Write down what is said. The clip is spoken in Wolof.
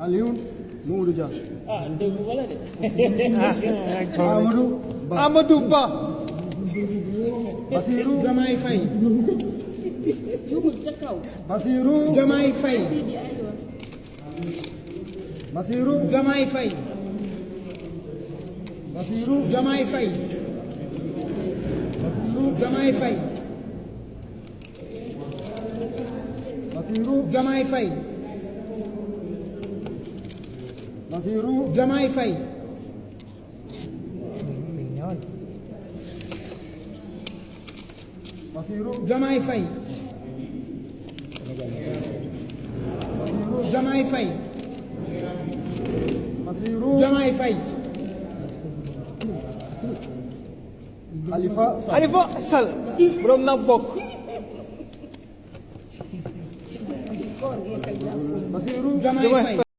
Alioune Mamadou Dia. ah déggu wala de. Amadou Ba. Bassirou Diomaye Faye. Bassirou Diomaye Faye. Bassirou Diomaye Faye. Bassirou Diomaye Faye. Bassirou Diomaye Faye. Bassirou Diomaye Faye. Bassirou Diomaye Faye. Bassirou Diomaye Faye. Bassirou Diomaye Faye. Bassirou Diomaye Faye. Khalifa Sall borom na bokk. Bassirou Diomaye Faye.